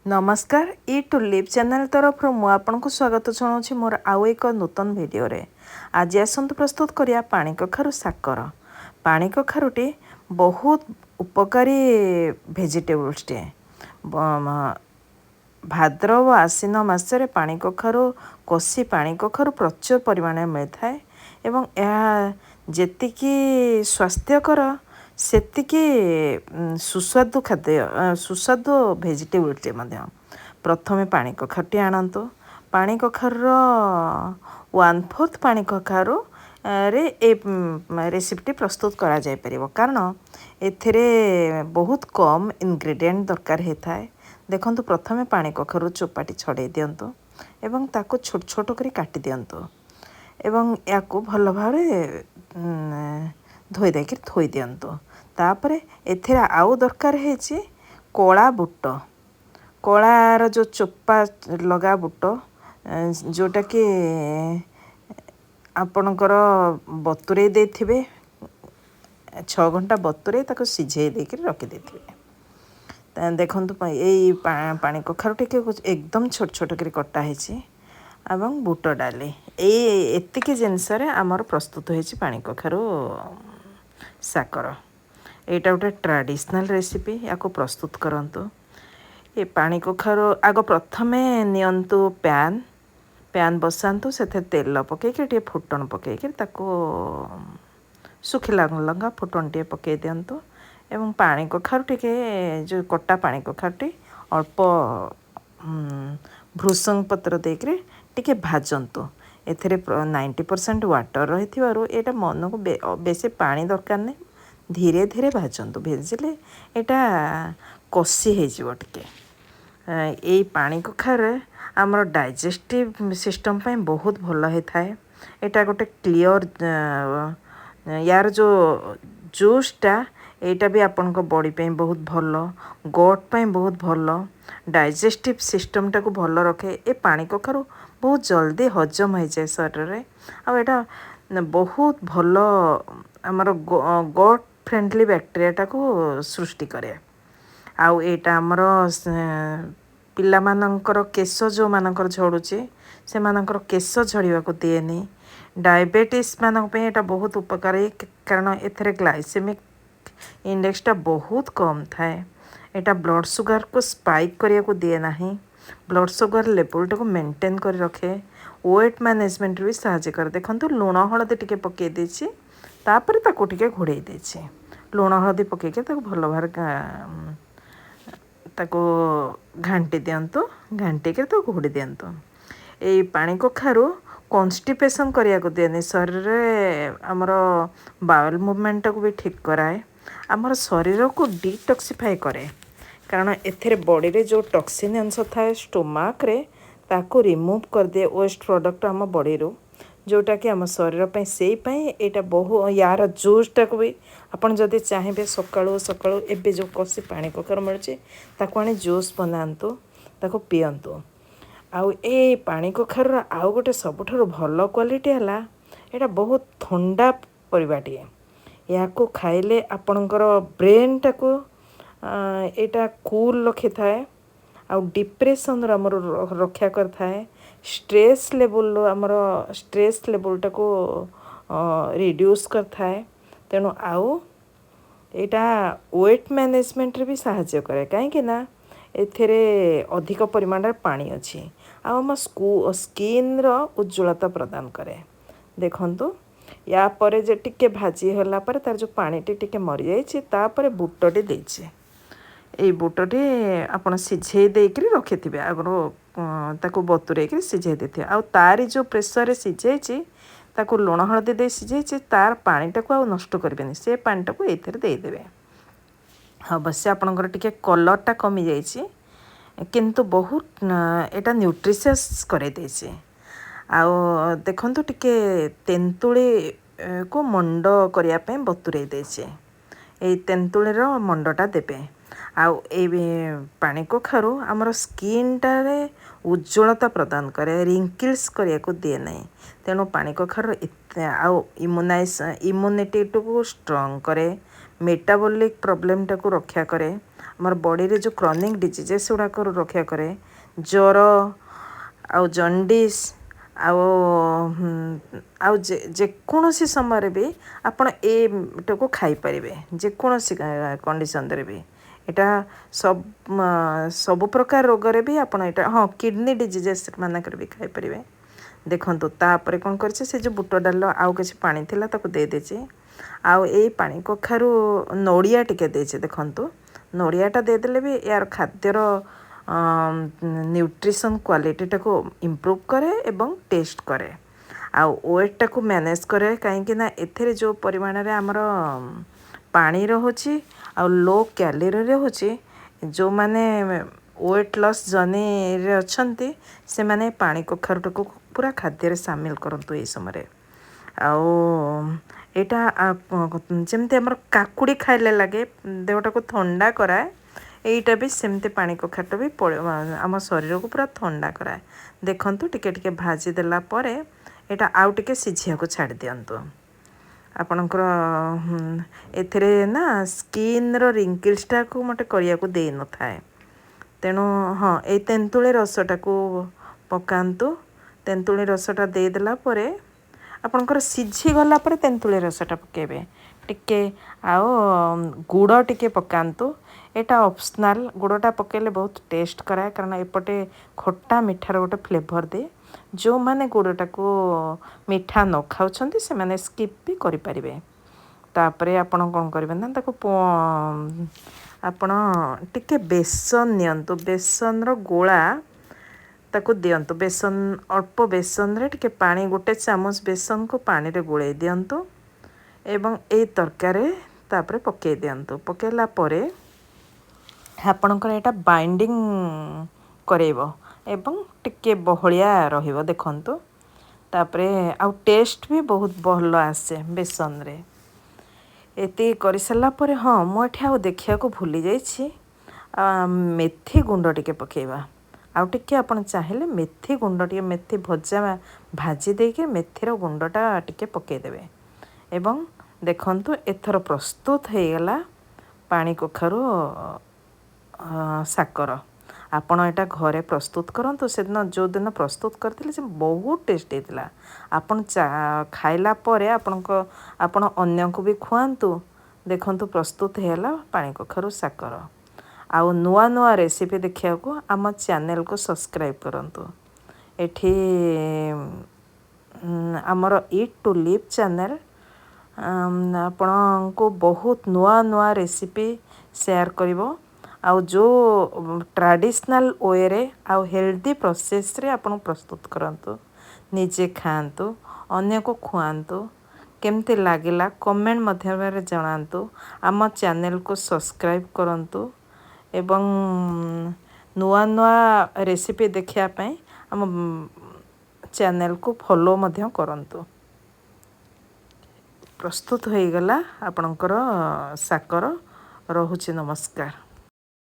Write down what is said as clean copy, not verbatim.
ନମସ୍କାର, E to leave channel ତରଫରୁ ମୁଁ ଆପଣଙ୍କୁ ସ୍ୱାଗତ ଜଣାଉଛି ମୋର ଆଉ ଏକ ନୂତନ ଭିଡ଼ିଓରେ। ଆଜି ଆସନ୍ତୁ ପ୍ରସ୍ତୁତ କରିବା ପାଣି କଖାରୁ ସାକର। ପାଣି କଖାରୁଟି ବହୁତ ଉପକାରୀ ଭେଜିଟେବୁଲ୍ସଟିଏ। ଭାଦ୍ରବ ଆଶ୍ଵିନ ମାସରେ ପାଣି କଖାରୁ, କଷି ପାଣି କଖାରୁ ପ୍ରଚୁର ପରିମାଣରେ ମିଳିଥାଏ ଏବଂ ଏହା ଯେତିକି ସ୍ୱାସ୍ଥ୍ୟକର, ସେତିକି ସୁସ୍ୱାଦୁ ଖାଦ୍ୟ, ସୁସ୍ୱାଦୁ ଭେଜିଟେବୁଲ୍ଟିଏ ମଧ୍ୟ। ପ୍ରଥମେ ପାଣି କଖାରୁଟି ଆଣନ୍ତୁ। ପାଣି କଖାରୁର 1/4 ପାଣି କଖାରୁ ରେ ଏ ରେସିପିଟି ପ୍ରସ୍ତୁତ କରାଯାଇପାରିବ, କାରଣ ଏଥିରେ ବହୁତ କମ୍ ଇନଗ୍ରିଡ଼ିଏଣ୍ଟ ଦରକାର ହେଇଥାଏ। ଦେଖନ୍ତୁ, ପ୍ରଥମେ ପାଣି କଖାରୁ ଚୋପାଟି ଛଡ଼େଇ ଦିଅନ୍ତୁ ଏବଂ ତାକୁ ଛୋଟ ଛୋଟ କରି କାଟି ଦିଅନ୍ତୁ ଏବଂ ୟାକୁ ଭଲ ଭାବରେ ଧୋଇ ଦେଇକରି ଥୋଇ ଦିଅନ୍ତୁ। ତାପରେ ଏଥିରେ ଆଉ ଦରକାର ହେଇଛି କଳା ବୁଟ, କଳାର ଯେଉଁ ଚୋପା ଲଗା ବୁଟ, ଯେଉଁଟାକି ଆପଣଙ୍କର ବତୁରେଇ ଦେଇଥିବେ। 6 ଘଣ୍ଟା ବତୁରେଇ ତାକୁ ସିଝେଇ ଦେଇକରି ରଖିଦେଇଥିବେ। ଦେଖନ୍ତୁ, ଏଇ ପାଣି କଖାରୁ ଟିକେ ଏକଦମ ଛୋଟ ଛୋଟ କରି କଟା ହେଇଛି ଏବଂ ବୁଟ ଡାଲି। ଏଇ ଏତିକି ଜିନିଷରେ ଆମର ପ୍ରସ୍ତୁତ ହେଇଛି ପାଣି କଖାରୁ ସାକର। ଏଇଟା ଗୋଟେ ଟ୍ରାଡ଼ିସନାଲ୍ ରେସିପି, ୟାକୁ ପ୍ରସ୍ତୁତ କରନ୍ତୁ। ଏ ପାଣି କଖାରୁ ଆଗ ପ୍ରଥମେ ନିଅନ୍ତୁ ପ୍ୟାନ୍। ପ୍ୟାନ୍ ବସାନ୍ତୁ, ସେଥିରେ ତେଲ ପକାଇକି ଟିକେ ଫୁଟଣ ପକାଇକି ତାକୁ ଶୁଖିଲା ଲଙ୍କା ଫୁଟଣ ଟିକେ ପକାଇ ଦିଅନ୍ତୁ ଏବଂ ପାଣି କଖାରୁ ଟିକେ, ଯେଉଁ କଟା ପାଣି କଖାରୁଟି ଅଳ୍ପ ଭୃସଙ୍ଗ ପତ୍ର ଦେଇକରି ଟିକେ ଭାଜନ୍ତୁ। ଏଥିରେ 90% ୱାଟର୍ ରହିଥିବାରୁ ଏଇଟା ମନକୁ ବେଶୀ ପାଣି ଦରକାର ନାହିଁ। ଧୀରେ ଧୀରେ ଭାଜନ୍ତୁ, ଭେଜିଲେ ଏଇଟା କଷି ହେଇଯିବ ଟିକେ। ଏଇ ପାଣି କଖାରୁରେ ଆମର ଡାଇଜେଷ୍ଟିଭ୍ ସିଷ୍ଟମ୍ ପାଇଁ ବହୁତ ଭଲ ହେଇଥାଏ। ଏଇଟା ଗୋଟେ କ୍ଲିଅର୍, ୟାର ଯେଉଁ ଜୁସ୍ଟା, ଏଇଟା ବି ଆପଣଙ୍କ ବଡ଼ି ପାଇଁ ବହୁତ ଭଲ, ଗଟ୍ ପାଇଁ ବହୁତ ଭଲ, ଡାଇଜେଷ୍ଟିଭ୍ ସିଷ୍ଟମ୍ଟାକୁ ଭଲ ରଖେ। ଏ ପାଣି କଖାରୁ ବହୁତ ଜଲ୍ଦି ହଜମ ହେଇଯାଏ ଶରୀରରେ ଆଉ ଏଇଟା ବହୁତ ଭଲ ଆମର ଗଟ୍ ଫ୍ରେଣ୍ଡଲି ବ୍ୟାକ୍ଟେରିଆଟାକୁ ସୃଷ୍ଟି କରେ। ଆଉ ଏଇଟା ଆମର ପିଲାମାନଙ୍କର କେଶ ଯେଉଁମାନଙ୍କର ଝଡ଼ୁଛି, ସେମାନଙ୍କର କେଶ ଝଡ଼ିବାକୁ ଦିଏନି। ଡାଇବେଟିସ୍ ମାନଙ୍କ ପାଇଁ ଏଇଟା ବହୁତ ଉପକାରୀ, କାରଣ ଏଥିରେ ଗ୍ଲାଇସେମିକ୍ ଇଣ୍ଡେକ୍ସଟା ବହୁତ କମ୍ ଥାଏ। ଏଇଟା ବ୍ଲଡ଼ ସୁଗାରକୁ ସ୍ପାଇକ୍ କରିବାକୁ ଦିଏ ନାହିଁ, ବ୍ଲଡ଼ ସୁଗାର ଲେବୁଲଟାକୁ ମେଣ୍ଟେନ୍ କରି ରଖେ, ୱେଟ୍ ମ୍ୟାନେଜମେଣ୍ଟରେ ବି ସାହାଯ୍ୟ କରେ। ଦେଖନ୍ତୁ, ଲୁଣ ହଳଦୀ ଟିକେ ପକାଇ ଦେଇଛି, ତାପରେ ତାକୁ ଟିକେ ଘୋଡ଼େଇ ଦେଇଛି। ଲୁଣ ହଳଦୀ ପକାଇକି ତାକୁ ଭଲ ଭାବରେ ତାକୁ ଘାଣ୍ଟି ଦିଅନ୍ତୁ, ଘାଣ୍ଟିକି ତାକୁ ଘୋଡ଼ି ଦିଅନ୍ତୁ। ଏଇ ପାଣି କଖାରୁ କନଷ୍ଟିପେସନ୍ କରିବାକୁ ଦିଏନି, ଶରୀରରେ ଆମର ବାୱେଲ୍ ମୁଭମେଣ୍ଟଟାକୁ ବି ଠିକ୍ କରାଏ, ଆମର ଶରୀରକୁ ଡିଟକ୍ସିଫାଏ କରେ, କାରଣ ଏଥିରେ ବଡ଼ିରେ ଯେଉଁ ଟକ୍ସିନ୍ ଅଂଶ ଥାଏ ଷ୍ଟୋମାକ୍ରେ, ତାକୁ ରିମୁଭ୍ କରିଦିଏ, ୱେଷ୍ଟ ପ୍ରଡ଼କ୍ଟ ଆମ ବଡ଼ିରୁ, ଯେଉଁଟାକି ଆମ ଶରୀର ପାଇଁ। ସେଇ ପାଇଁ ଏଇଟା ବହୁ ୟାର ଜୁସ୍ଟାକୁ ବି ଆପଣ ଯଦି ଚାହିଁବେ, ସକାଳୁ ସକାଳୁ ଏବେ ଯେଉଁ କଷି ପାଣି କଖାରୁ ମିଳୁଛି, ତାକୁ ଆଣି ଜୁସ୍ ବନାନ୍ତୁ, ତାକୁ ପିଅନ୍ତୁ। ଆଉ ଏ ପାଣି କଖାରୁର ଆଉ ଗୋଟେ ସବୁଠାରୁ ଭଲ କ୍ୱାଲିଟି ହେଲା, ଏଇଟା ବହୁତ ଥଣ୍ଡା ପରିବାଟିଏ। ଏହାକୁ ଖାଇଲେ ଆପଣଙ୍କର ବ୍ରେନ୍ଟାକୁ ଏଇଟା କୁଲ୍ ରଖିଥାଏ ଆଉ ଡିପ୍ରେସନ୍ରୁ ଆମର ରକ୍ଷା କରିଥାଏ, ଷ୍ଟ୍ରେସ୍ ଲେବୁଲ୍ରୁ ଆମର ଷ୍ଟ୍ରେସ୍ ଲେବୁଲ୍ଟାକୁ ରିଡ୍ୟୁସ୍ କରିଥାଏ। ତେଣୁ ଆଉ ଏଇଟା ୱେଟ୍ ମ୍ୟାନେଜମେଣ୍ଟରେ ବି ସାହାଯ୍ୟ କରେ, କାହିଁକି ନା ଏଥିରେ ଅଧିକ ପରିମାଣରେ ପାଣି ଅଛି ଆଉ ଆମ ସ୍କିନ୍ର ଉଜ୍ଜ୍ୱଳତା ପ୍ରଦାନ କରେ। ଦେଖନ୍ତୁ, ୟା ପରେ ଯେ ଟିକେ ଭାଜି ହେଲା ପରେ ତାର ଯେଉଁ ପାଣିଟି ଟିକେ ମରିଯାଇଛି, ତାପରେ ବୁଟଟି ଦେଇଛି। ଏଇ ବୁଟଟି ଆପଣ ସିଝେଇ ଦେଇକରି ରଖିଥିବେ ଆଗରୁ, ତାକୁ ବତୁରେଇକିରି ସିଝେଇ ଦେଇଥିବେ। ଆଉ ତାରି ଯେଉଁ ପ୍ରେସରରେ ସିଝେଇଛି, ତାକୁ ଲୁଣ ହଳଦୀ ଦେଇ ସିଝେଇଛି, ତାର ପାଣିଟାକୁ ଆଉ ନଷ୍ଟ କରିବେନି, ସେ ପାଣିଟାକୁ ଏଇଥିରେ ଦେଇଦେବେ। ଅବଶ୍ୟ ଆପଣଙ୍କର ଟିକେ କଲର୍ଟା କମିଯାଇଛି, କିନ୍ତୁ ବହୁତ ଏଇଟା ନ୍ୟୁଟ୍ରିସିୟସ୍ କରେଇଦେଇଛି। ଆଉ ଦେଖନ୍ତୁ, ଟିକେ ତେନ୍ତୁଳିକୁ ମଣ୍ଡ କରିବା ପାଇଁ ବତୁରେଇ ଦେଇଛି, ଏଇ ତେନ୍ତୁଳିର ମଣ୍ଡଟା ଦେବେ। ଆଉ ଏଇ ପାଣି କଖାରୁ ଆମର ସ୍କିନ୍ଟାରେ ଉଜ୍ଜ୍ୱଳତା ପ୍ରଦାନ କରେ, ରିଙ୍କିଲ୍ସ କରିବାକୁ ଦିଏ ନାହିଁ। ତେଣୁ ପାଣି କଖାରୁ ଏତେ ଆଉ ଇମ୍ୟୁନିଟିଟାକୁ ଷ୍ଟ୍ରଙ୍ଗ କରେ, ମେଟାବୋଲିକ୍ ପ୍ରୋବ୍ଲେମଟାକୁ ରକ୍ଷା କରେ, ଆମର ବଡ଼ିରେ ଯେଉଁ କ୍ରନିକ୍ ଡିଜିଜେସ୍ ଗୁଡ଼ାକରୁ ରକ୍ଷା କରେ। ଜ୍ୱର ଆଉ ଜଣ୍ଡିସ୍ ଆଉ ଆଉ ଯେକୌଣସି ସମୟରେ ବି ଆପଣ ଏଇଟାକୁ ଖାଇପାରିବେ, ଯେକୌଣସି କଣ୍ଡିସନରେ ବି। ଏଇଟା ସବୁ ପ୍ରକାର ରୋଗରେ ବି ଆପଣ ଏଇଟା, ହଁ, କିଡ଼ନୀ ଡିଜିଜେସ୍ ମାନଙ୍କରେ ବି ଖାଇପାରିବେ। ଦେଖନ୍ତୁ, ତାପରେ କ'ଣ କରିଛି? ସେ ଯେଉଁ ବୁଟ ଡାଲିର ଆଉ କିଛି ପାଣି ଥିଲା, ତାକୁ ଦେଇଦେଇଛି। ଆଉ ଏଇ ପାଣି କଖାରୁ ନଡ଼ିଆ ଟିକେ ଦେଇଛି। ଦେଖନ୍ତୁ, ନଡ଼ିଆଟା ଦେଇଦେଲେ ବି ଏହାର ଖାଦ୍ୟର ନ୍ୟୁଟ୍ରିସନ୍ କ୍ୱାଲିଟିଟାକୁ ଇମ୍ପ୍ରୁଭ୍ କରେ ଏବଂ ଟେଷ୍ଟ କରେ ଆଉ ୱେଟ୍ଟାକୁ ମ୍ୟାନେଜ୍ କରେ, କାହିଁକି ନା ଏଥିରେ ଯେଉଁ ପରିମାଣରେ ଆମର ପାଣି ରହୁଛି ଆଉ ଲୋ କ୍ୟାଲୋରି ରହୁଛି, ଯେଉଁମାନେ ୱେଟ୍ ଲସ୍ ଜର୍ଣ୍ଣିରେ ଅଛନ୍ତି, ସେମାନେ ପାଣି କଖାରୁଟାକୁ ପୁରା ଖାଦ୍ୟରେ ସାମିଲ କରନ୍ତୁ ଏଇ ସମୟରେ। ଆଉ ଏଇଟା ଯେମିତି ଆମର କାକୁଡ଼ି ଖାଇଲେ ଲାଗେ ଦେହଟାକୁ ଥଣ୍ଡା କରାଏ, ଏଇଟା ବି ସେମିତି, ପାଣି କଖାରୁଟା ବି ଆମ ଶରୀରକୁ ପୁରା ଥଣ୍ଡା କରାଏ। ଦେଖନ୍ତୁ, ଟିକେ ଟିକେ ଭାଜି ଦେଲା ପରେ ଏଇଟା ଆଉ ଟିକେ ସିଝିବାକୁ ଛାଡ଼ି ଦିଅନ୍ତୁ। ଆପଣଙ୍କର ଏଥିରେ ନା ସ୍କିନ୍ର ରିଙ୍କିଲ୍ସଟାକୁ ମୋତେ କରିବାକୁ ଦେଇନଥାଏ। ତେଣୁ ହଁ, ଏଇ ତେନ୍ତୁଳି ରସଟାକୁ ପକାନ୍ତୁ। ତେନ୍ତୁଳି ରସଟା ଦେଇଦେଲା ପରେ, ଆପଣଙ୍କର ସିଝିଗଲା ପରେ ତେନ୍ତୁଳି ରସଟା ପକାଇବେ ଟିକେ। ଆଉ ଗୁଡ଼ ଟିକେ ପକାନ୍ତୁ, ଏଇଟା ଅପସନାଲ୍। ଗୁଡ଼ଟା ପକାଇଲେ ବହୁତ ଟେଷ୍ଟ କରାଏ, କାରଣ ଏପଟେ ଖଟା ମିଠାର ଗୋଟେ ଫ୍ଲେଭର୍ ଦିଏ। ଯେଉଁମାନେ ଗୁଡ଼ଟାକୁ ମିଠା ନ ଖାଉଛନ୍ତି, ସେମାନେ ସ୍କିପ୍ ବି କରିପାରିବେ। ତାପରେ ଆପଣ କ'ଣ କରିବେ ନା ତାକୁ ଆପଣ ଟିକେ ବେସନ ନିଅନ୍ତୁ, ବେସନର ଗୋଳା ତାକୁ ଦିଅନ୍ତୁ। ବେସନ ଅଳ୍ପ, ବେସନରେ ଟିକେ ପାଣି, ଗୋଟେ ଚାମଚ ବେସନକୁ ପାଣିରେ ଗୋଳେଇ ଦିଅନ୍ତୁ ଏବଂ ଏଇ ତରକାରୀ ତାପରେ ପକାଇ ଦିଅନ୍ତୁ। ପକାଇଲା ପରେ ଆପଣଙ୍କର ଏଇଟା ବାଇଣ୍ଡିଂ କରେଇବ ଏବଂ ଟିକେ ବହଳିଆ ରହିବ। ଦେଖନ୍ତୁ, ତାପରେ ଆଉ ଟେଷ୍ଟ ବି ବହୁତ ଭଲ ଆସେ ବେସନରେ। ଏତିକି କରିସାରିଲା ପରେ, ହଁ, ମୁଁ ଏଠି ଆଉ ଦେଖିବାକୁ ଭୁଲି ଯାଇଛି, ମେଥି ଗୁଣ୍ଡ ଟିକେ ପକାଇବା। ଆଉ ଟିକେ ଆପଣ ଚାହିଁଲେ ମେଥି ଗୁଣ୍ଡ ଟିକେ, ମେଥି ଭଜା ଭାଜି ଦେଇକି ମେଥିର ଗୁଣ୍ଡଟା ଟିକେ ପକାଇଦେବେ। ଏବଂ ଦେଖନ୍ତୁ, ଏଥର ପ୍ରସ୍ତୁତ ହେଇଗଲା ପାଣି କଖାରୁ ସାକର। ଆପଣ ଏଇଟା ଘରେ ପ୍ରସ୍ତୁତ କରନ୍ତୁ। ସେଦିନ ଯେଉଁଦିନ ପ୍ରସ୍ତୁତ କରିଥିଲେ, ସେ ବହୁତ ଟେଷ୍ଟ ହେଇଥିଲା। ଆପଣ ଖାଇଲା ପରେ ଆପଣ ଅନ୍ୟକୁ ବି ଖୁଆନ୍ତୁ। ଦେଖନ୍ତୁ, ପ୍ରସ୍ତୁତ ହେଇଗଲା ପାଣି କଖାରୁ ସାକର। ଆଉ ନୂଆ ନୂଆ ରେସିପି ଦେଖିବାକୁ ଆମ ଚ୍ୟାନେଲକୁ ସବସ୍କ୍ରାଇବ୍ କରନ୍ତୁ। ଏଠି ଆମର ଇଟ୍ ଟୁ ଲିଭ୍ ଚ୍ୟାନେଲ୍ ଆପଣଙ୍କୁ ବହୁତ ନୂଆ ନୂଆ ରେସିପି ସେୟାର କରିବ ଆଉ ଯେଉଁ ଟ୍ରାଡ଼ିସନାଲ୍ ୱେରେ ଆଉ ହେଲ୍ଦି ପ୍ରୋସେସ୍ରେ ଆପଣ ପ୍ରସ୍ତୁତ କରନ୍ତୁ, ନିଜେ ଖାଆନ୍ତୁ, ଅନ୍ୟକୁ ଖୁଆନ୍ତୁ। କେମିତି ଲାଗିଲା କମେଣ୍ଟ ମାଧ୍ୟମରେ ଜଣାନ୍ତୁ। ଆମ ଚ୍ୟାନେଲକୁ ସବସ୍କ୍ରାଇବ୍ କରନ୍ତୁ ଏବଂ ନୂଆ ନୂଆ ରେସିପି ଦେଖିବା ପାଇଁ ଆମ ଚ୍ୟାନେଲକୁ ଫଲୋ ମଧ୍ୟ କରନ୍ତୁ। ପ୍ରସ୍ତୁତ ହୋଇଗଲା ଆପଣଙ୍କର ସାକର। ରହୁଛି, ନମସ୍କାର।